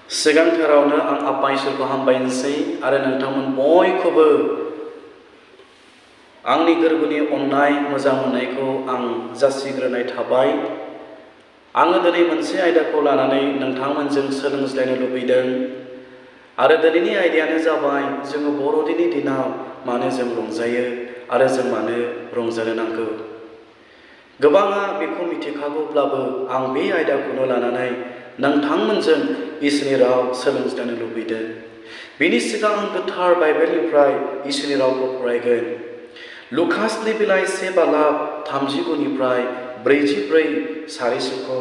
सिगांथारावनो आं आफा इसोरखौ हामबायनोसै आरो नोंथांमोन बयखौबो आंनि गोरबोनि अननाय मोजां मोननायखौ आं जासिग्रोनाय थाबाय। आङो दिनै मोनसे आयदाखौ लानानै नोंथांमोनजों सोलोंज्लायनो लुबैदों आरो दिनैनि आयदायानो जाबाय जोङो बर'दिननि दिनाव मानो जों रंजायो आरो जों मानो रंजानो नांगौ। गोबाङा बेखौ मिथिखागौब्लाबो आं बे आयदाखौनो लानानै नोंथांमोनजों इसोरनि राव सोलोंज्लायनो लुबैदों। बेनि सिगां आं गोथार बाइबेलनिफ्राय इसोरनि रावखौ फरायगोन। लुकासनि बिलाइ 1:39 44 सारिसोखौ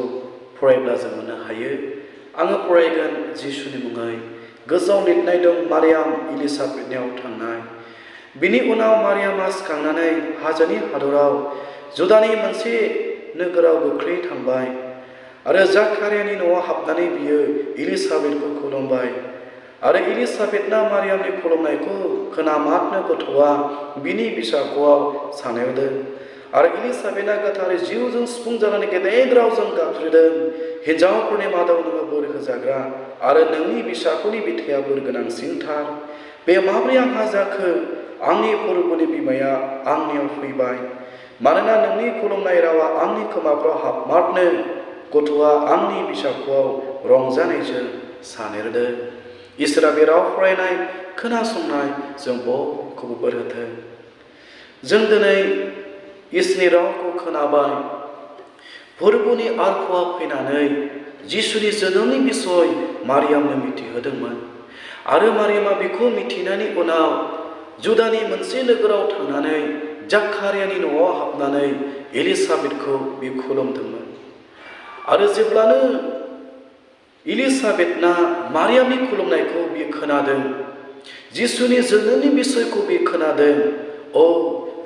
फरायब्ला जों मोननो हायो। आङो फरायगोन जिसुनि मुङै। गोजौआव लिरनाय दं मारियाम इलिसाबेथनियाव थांनाय। बिनि उनाव मारियामा सिखांनानै हाजोनि हादराव जुदानि मोनसे नोगोराव गोख्रै थांबाय आरो जाकारियानि न'आव हाबनानै बियो इलिसाबेथखौ खुलुमबाय आरो इलिसाबेथना मारियामनि खुलुमनायखौ खोनामारनो गथ'आ बिनि बिसाख'आव सानेरदों आरो इलिसाबेथआ गोथारै जिउजों सुफुंजानानै गेदेर रावजों गाबज्रिदों, हिन्जावफोरनि मादाव नोङो बोर होजाग्रा आरो नोंनि बिसाख'नि बिथाया बोर गोनांसिनथार। बे माब्रै आंहा जाखो? आंनि फोरबोनि बिमाया आंनियाव फैबाय, मानोना नोंनि खुलुमनाय रावा आंनि खोमाफ्राव हाबमारनो गथ'आ आंनि बिसाख'आव रंजानायजों सानेरदों। इसोरा बे राव फरायनाय खोनासंनाय जों बयखौबो बोर होथों। जों दिनै इसोरनि रावखौ खोनाबाय। फोरबोनि आरख'आ फैनानै जिसुनि जोनोमनि बिसय मारियामनो मिथिहोदोंमोन आरो मारियामा बेखौ मिथिनायनि उनाव जुदानि मोनसे नोगोराव थांनानै जाकारियानि न'आव हाबनानै इलिसाबेथखौ बे खुलुमदोंमोन आरो जेब्लानो इलिसाबेथना मारियामनि खुलुमनायखौ बे खोनादों, जिसुनि जोनोमनि बिसयखौ बे खोनादों,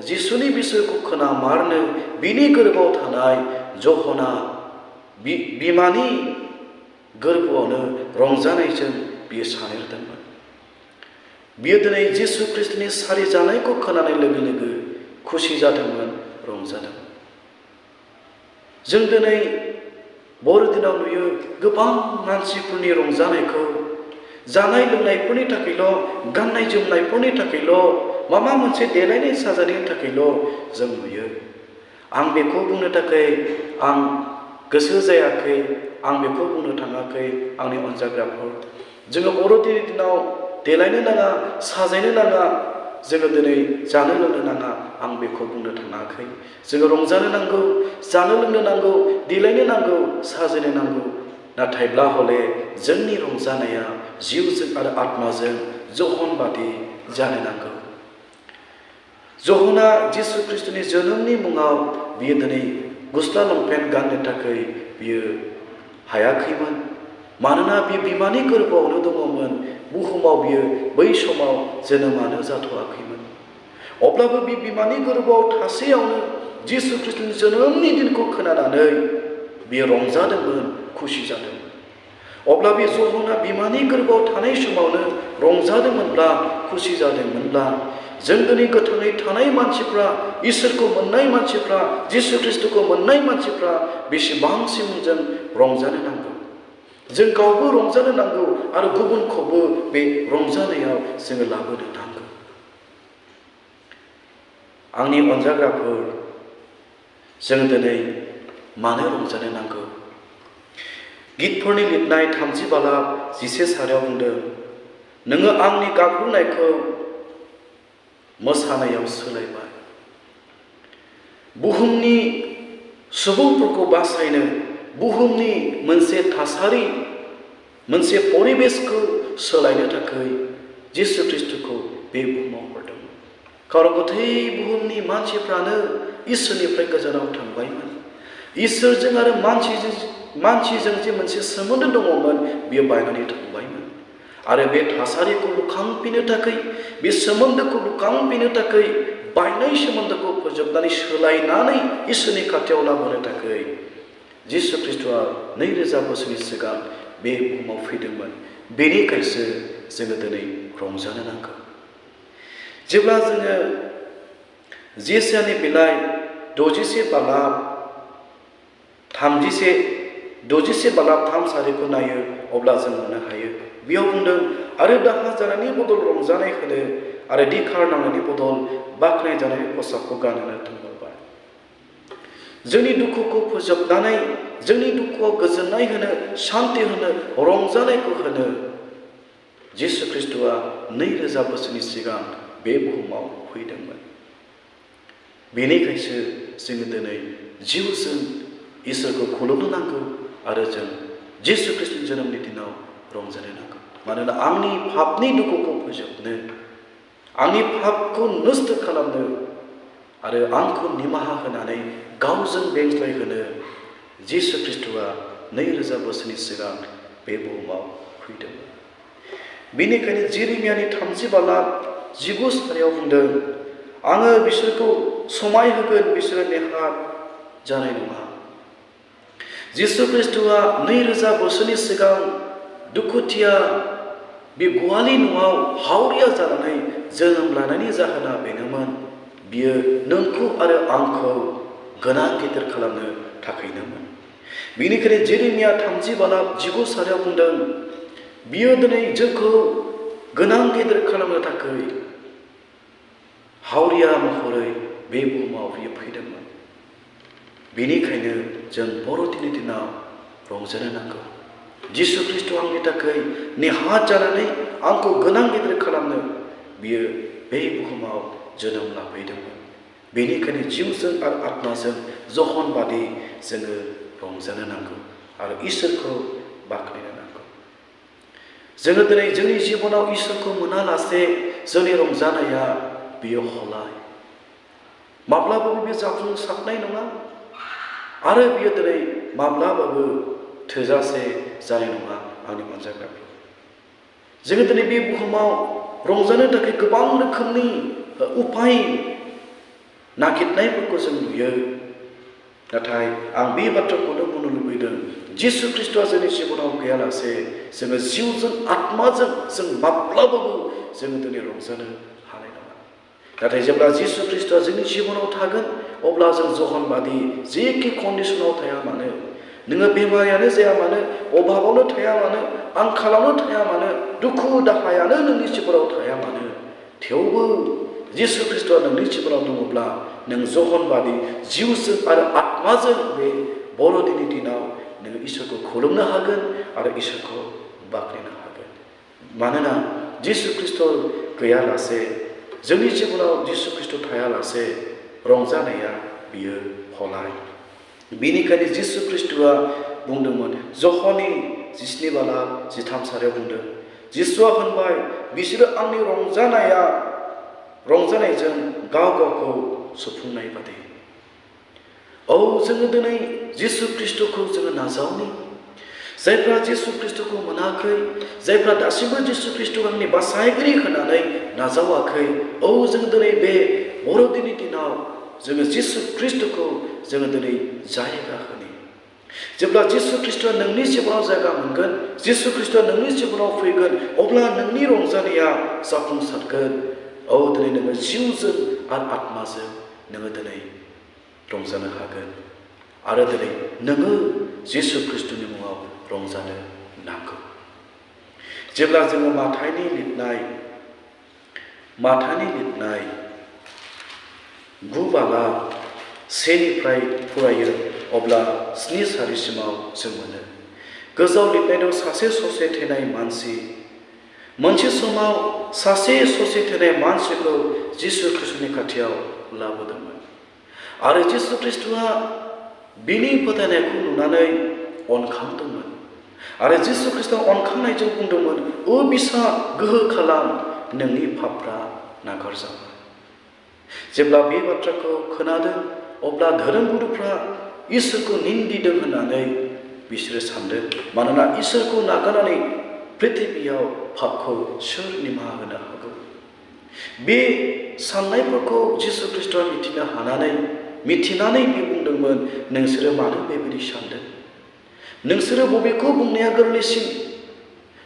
जिसुनि बिसयखौ खोनामारनो बिनि गोरबोआव थानाय जहना बिमानि गोरबोआवनो रंजानायजों बियो सानेरदोंमोन। बियो दिनै जिसु ख्रिस्टनि सारि जानायखौ खोनानाय लोगो लोगो खुसि जादोंमोन, रंजादोंमोन। जों दिनै बर'दिनाव नुयो गोबां मानसिफोरनि रंजानायखौ जानाय लोंनायफोरनि थाखायल', गाननाय जोमनायफोरनि थाखायल', माबा मोनसे देलायनाय साजायनायनि थाखायल' जों नुयो। आं बेखौ बुंनो थाखाय आं गोसो जायाखै, आं बेखौ बुंनो थाङाखै आंनि अनजाग्राफोर। जोङो बर'दिननि दिनाव देलायनो नाङा, साजायनो नाङा, जोङो दिनै जानो लोंनो नाङा, आं बेखौ बुंनो थाङाखै। जोङो रंजानो नांगौ, जानो लोंनो नांगौ, देलायनो नांगौ, साजायनो नांगौ। नाथायब्ला हले जोंनि रंजानाया जिउजों आरो आत्माजों जहन बादि जानो नांगौ। जहना जिसु ख्रिस्टनि जोनोमनि मुङाव बियो दिनै गस्ला लंपेन्ट गाननो थाखाय बियो हायाखैमोन, मानोना बे बिमानि गोरबोआवनो दङमोन। बुहुमाव बियो बै समाव जोनोमानो जाथ'वाखैमोन। अब्लाबो बे बिमानि गोरबोआव थासेयावनो जिसु ख्रिस्टनि जोनोमनि दिनखौ खोनानानै बियो रंजादोंमोन, खुसि जादोंमोन। अब्ला बे जहना बिमानि गोरबोआव थानाय समावनो रंजादोंमोनब्ला, खुसि जादोंमोनब्ला, जों दिनै गोथाङै थानाय मानसिफ्रा, इसोरखौ मोननाय मानसिफ्रा, जिसु ख्रिस्टखौ मोननाय मानसिफ्रा बेसेबांसिम जों रंजानो नांगौ। जों गावबो रंजानो नांगौ आरो गुबुनखौबो बे रंजानायाव जोङो लाबोनो नांगौ। आंनि अनजाग्राफोर, जों दिनै मानो रंजानो नांगौ? गितफोरनि लिरनाय 30:10 बुंदों, नोङो आंनि गाबख्रुनायखौ मोसानायाव सोलायबाय। बुहुमनि सुबुंफोरखौ बासायनो, बुहुमनि मोनसे थासारि, मोनसे परिबेसखौ सोलायनो थाखाय जिसु ख्रिस्टखौ बे बुहुमाव हरदोंमोन। खारन गथै बुहुमनि मानसिफ्रानो इसोरनिफ्राय गोजानाव थांबायमोन। इसोरजों आरो मानसिजों जे मोनसे सोमोन्दो दङमोन, बियो बायनानै थांबायमोन। आरो बे थासारिखौ लुखांफिननो थाखाय, बे सोमोन्दोखौ लुखांफिननो थाखाय, बायनाय सोमोन्दोखौ फोजोबनानै सोलायनानै इसोरनि खाथियाव लाबोनो थाखाय जिसु ख्रिस्टआ 2000 बोसोरनि सिगां बे बुहुमाव फैदोंमोन। बेनिखायसो जोङो दिनै रंजानो नांगौ। जेब्ला जोङो जेसायानि बिलाइ 61:31 दजिसे बालाब 3 सारिखौ नायो अब्ला जों मोननो हायो। बेयाव बुंदों आरो दाहा जानायनि बदल रंजानाय होनो आरो दिखार नांनायनि बदल बाख्नाय जानायनि खसाबखौ गानहोनो थोनहरबाय। जोंनि दुखुखौ फोजोबनानै जोंनि दुखुआव गोजोननाय होनो शान्ति होनो रंजानायखौ होनो जिसु ख्रिस्ट'आ 2000 बोसोरनि सिगां बे बुहुमाव फैदोंमोन। बेनिखायसो जोङो दिनै जिउजों इसोरखौ खुलुमनो नांगौ आरो जों जिसु ख्रिस्ट'नि जोनोमनि दिनाव रंजानो नांगौ। मानोना आंनि पापनि दुखुखौ फोजोबनो, आंनि पापखौ नस्थ' खालामनो आरो आंखौ निमाहा होनानै गावजों बेंज्लायहोनो जिसु ख्रिस्ट'आ 2000 बोसोरनि सिगां बे बुहुमाव फैदोंमोन। बेनिखायनो जेरेमियानि 30 बालाब 19 सारियाव बुंदों आङो बिसोरखौ समाय होगोन, बिसोरो नेहाथ जानाय नङा। जिसु ख्रिस्ट'आ 2000 बोसोरनि सिगां दुखुथिया बे गवालि न'आव हावरिया जानानै जोनोम लानायनि जाहोना बेनोमोन, बियो नोंखौ आरो आंखौ गोनां गिदिर खालामनो थाखायनोमोन। बेनिखायनो जेरेमिया 30 बालाब 19 सारियाव बुंदों बियो दिनै जोंखौ गोनां गिदिर खालामनो थाखाय हावरिया महरै बे बुहुमाव बियो फैदोंमोन। बेनिखायनो जों बर'दिननि दिनाव रंजानो नांगौ। जिसु ख्रिस्ट'आ आंनि थाखाय नेहाथ जानानै आंखौ गोनां गिदिर खालामनो बियो बे बुहुमाव जोनोम लाफैदोंमोन। बेनिखायनो जिउजों आरो आत्माजों जहनबादि जोङो रंजानो नांगौ आरो इसोरखौ बाख्नायनो नांगौ। जोङो दिनै जोंनि जिबनाव इसोरखौ मोनालासे जोंनि रंजानाया बियो हलाय, माब्लाबाबो बे जाफुंसारनाय नङा आरो बियो दिनै माब्लाबाबो थोजासे जानाय नङा। आंनि अनजाग्राफोर, जोङो दिनै बे बुहुमाव रंजानो थाखाय गोबां रोखोमनि उपाय नागिरनायफोरखौ जों नुयो। नाथाय आं बे बाथ्राखौनो बुंनो लुबैदों, जिसु ख्रिस्ट'आ जोंनि जिबनाव गैयालासे जोङो जिउजों आत्माजों जों माब्लाबाबो जोङो दिनै रंजानो हानाय नङा। नाथाय जेब्ला जिसु ख्रिस्ट'आ जोंनि जिबनाव थागोन अब्ला जों जहनबादि जेखि कन्डिसनाव थाया मानो, नोङो बेमारियानो जाया मानो, अभाबावनो थाया मानो, आंखालावनो थाया मानो, दुखु दाहायानो नोंनि जिबनाव थाया मानो, थेवबो जिसु ख्रिस्ट'आ नोंनि जिबनाव दङब्ला नों जहनबादि जिउजों आरो आत्माजों बे बर'दिननि दिनाव नोङो इसोरखौ खुलुमनो हागोन आरो इसोरखौ बाख्नायनो हागोन। मानोना जिसु ख्रिस्ट' गैयालासे जोंनि जिबनाव जिसु ख्रिस्ट' थायालासे रंजानाया बियो हलाय। बेनिखायनो जिसु ख्रिस्ट'आ बुंदोंमोन, जहननि 17 बालाब 13 सारियाव बुंदों, जिसुआ होनबाय बिसोरो आंनि रंजानायजों गाव गावखौ सुफुंनाय बादि। औ, जोङो दिनै जिसु ख्रिस्ट'खौ जोङो नाजावनि, जायफ्रा जिसु ख्रिस्ट'खौ मोनाखै, जायफ्रा दासिमबो जिसु ख्रिस्ट'खौ आंनि बासायगिरि होनानै नाजावाखै, औ जोङो दिनै बे बर'दिननि दिनाव जोङो जिसु ख्रिस्ट'खौ जोङो दिनै जायगा होनि। जेब्ला जिसु ख्रिस्ट'आ नोंनि जिबनाव जायगा मोनगोन, जिसु ख्रिस्ट'आ नोंनि जिबनाव फैगोन, अब्ला नोंनि रंजानाया जाफुंसारगोन। औ, दिनै नोङो जिउजों आरो आत्माजों नोङो दिनै रंजानो हागोन आरो दिनै नोङो जिसु ख्रिस्ट'नि मुङाव रंजानो नांगौ। जेब्ला जोङो माथाइनि लिरनाय 9 बालाब 1 फरायो अब्ला 7 सारिसिमाव जों मोनो। गोजौआव लिरनाय दं, सासे ससे थैनाय मानसि। मोनसे समाव सासे ससे थैनाय मानसिखौ जिसु ख्रिस्ट'नि खाथियाव लाबोदोंमोन आरो जिसु ख्रिस्ट'आ बिनि फोथायनायखौ नुनानै अनखांदोंमोन आरो जिसु ख्रिस्ट'आ अनखांनायजों बुंदोंमोन, ओ बिसा गोहो खालाम, नोंनि पापफ्रा नागारजाबाय। जेब्ला बे बाथ्राखौ खोनादों अब्ला धोरोमगुरुफ्रा इसोरखौ निन्दिदों होननानै बिसोरो सानदों। मानोना इसोरखौ नागारनानै पृथिबियाव पापखौ सोर निमाहा होनो हागौ? बे साननायफोरखौ जिसु ख्रिस्ट'आ मिथिनानै बे बुंदोंमोन, नोंसोरो मानो बेबायदि सानदों? नोंसोरो बबेखौ बुंनाया गोरलैसिन?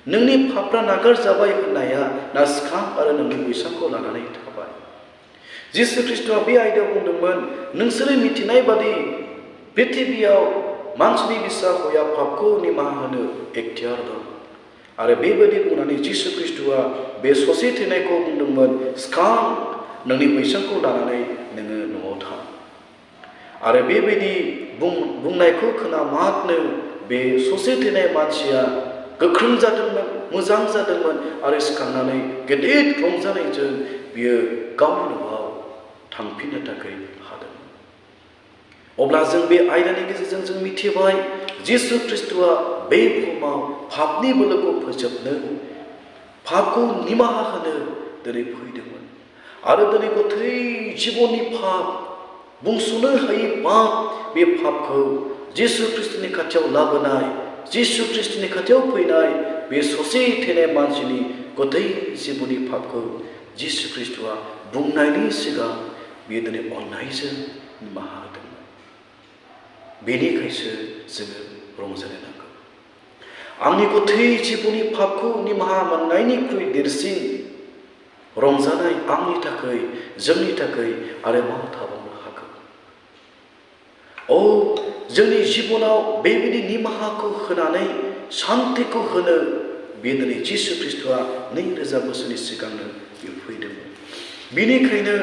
नोंनि पापफ्रा नागारजाबाय होननाया ना सिखा आरो नोंनि बैसांखौ लानानै थाबाय? जिसु ख्रिस्ट'आ बे आयदायाव बुंदोंमोन, नोंसोरो मिथिनाय बादि पृथिबियाव मानसिनि बिसा हया पापखौ निमाहा होनो एखतियार दं आरो बेबायदि बुंनानै जिसु ख्रिस्टुआ बे ससे थैनायखौ बुंदोंमोन सिखां नोंनि बैसांखौ लानानै नोङो न'आव थां आरो बेबायदि बुंनायखौ खोनामारनो बे ससे थैनाय मानसिया गोख्रों जादोंमोन मोजां जादोंमोन आरो सिखांनानै गेदेर रंजानायजों बियो गावनि न'आव थांफिननो थाखाय हादोंमोन। अब्ला जों बे आयदानि गेजेरजों जों मिथिबाय जिसु ख्रिस्टुआ बे बुहुमाव पापनि बोलोखौ फोजोबनो पापखौ निमाहा होनो दिनै फैदोंमोन आरो दिनै गोथै जिबननि पाप बुंस'नो हायै पाप बे पापखौ जिसु ख्रिस्टुनि खाथियाव लाबोनाय जिसु ख्रिस्टुनि खाथियाव फैनाय बे ससे थैनाय मानसिनि गोथै जिबननि पापखौ जिसु ख्रिस्टुआ बुंनायनि सिगां बियो दिनै अननायजों निमाहा होदोंमोन। बेनिखायसो जोङो रंजानो नांगौ। आंनि गोथै जिबननि पापखौ निमाहा मोननायनिख्रुइ देरसिन रंजानाय आंनि थाखाय जोंनि थाखाय आरो मा थाबावनो हागौ। जोंनि जिबनाव बेबायदि निमाहाखौ होनानै शान्तिखौ होनो बे दिनै जिसु ख्रिस्टुआ 2000 बोसोरनि सिगांनो बियो फैदोंमोन। बेनिखायनो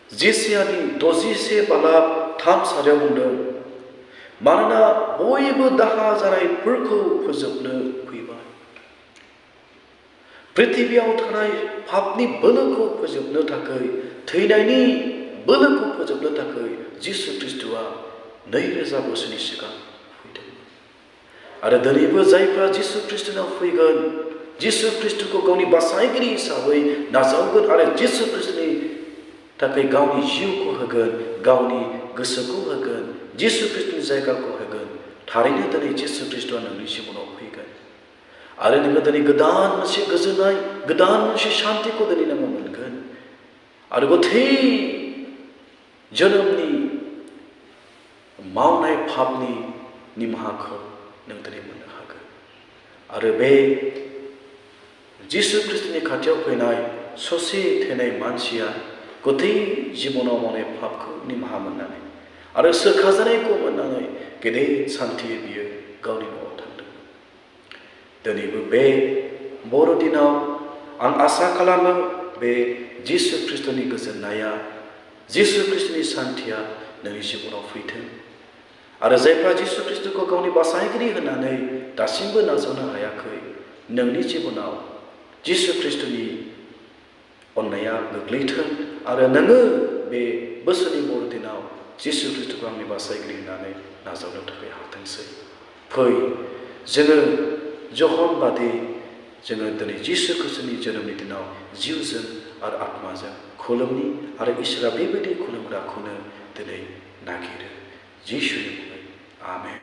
जेसायानि 61:3 बुंदों मानोना बयबो दाहा जानायफोरखौ फोजोबनो फैबाय। पृथिबियाव थानाय पापनि बोलोखौ फोजोबनो थाखाय थैनायनि बोलोखौ फोजोबनो थाखाय जिसु ख्रिस्टुआ 2000 बोसोरनि सिगां फैदोंमोन आरो दिनैबो जायफ्रा जिसु ख्रिस्टुनाव फैगोन जिसु ख्रिस्टुखौ गावनि बासायगिरि हिसाबै नाजावगोन आरो जिसु ख्रिस्टुनि थाखाय गावनि जिउखौ होगोन गावनि गोसोखौ होगोन जिसु ख्रिस्टुनि जायगाखौ होगोन थारैनो दिनै जिसु ख्रिस्टुआ नोंनि जिबनाव फैगोन आरो नोङो दिनै गोदान मोनसे गोजोननाय गोदान मोनसे शान्तिखौ दिनै नोङो मोनगोन आरो गोथै जोनोमनि मावनाय पापनि निमाहाखौ नों दिनै मोननो हागोन आरो बे जिसु ख्रिस्टुनि खाथियाव फैनाय ससे थैनाय मानसिया गोथै जिबनाव मावनाय पापखौ निमाहा मोननानै आरो सोखाजानायखौ मोननानै गेदेर सान्थियै बियो गावनि न'आव थांदोंमोन। दिनैबो बे बर'दिनाव आं आसा खालामो बे जिसु ख्रिस्टुनि गोजोननाया जिसु ख्रिस्टुनि सान्थिया नोंनि जिबनाव फैथों आरो जायफ्रा जिसु ख्रिस्टुखौ गावनि बासायगिरि होननानै दासिमबो नाजावनो हायाखै नोंनि जिबनाव जिसु ख्रिस्टुनि अननाया गोग्लैथों आरो नोङो बे बोसोरनि बर'दिनाव जिसु ख्रिस्टुखौ आंनि बासायगिरि होननानै नाजावनो थाखाय हाथोंसै। फै जोङो जहन बादि जोङो दिनै जिसु ख्रिस्टुनि जोनोमनि दिनाव जिउजों आरो आत्माजों खुलुमनि आरो इसोरा बेबायदि खुलुमग्राखौनो दिनै नागिरो। जिसुनि मुङै आमेन।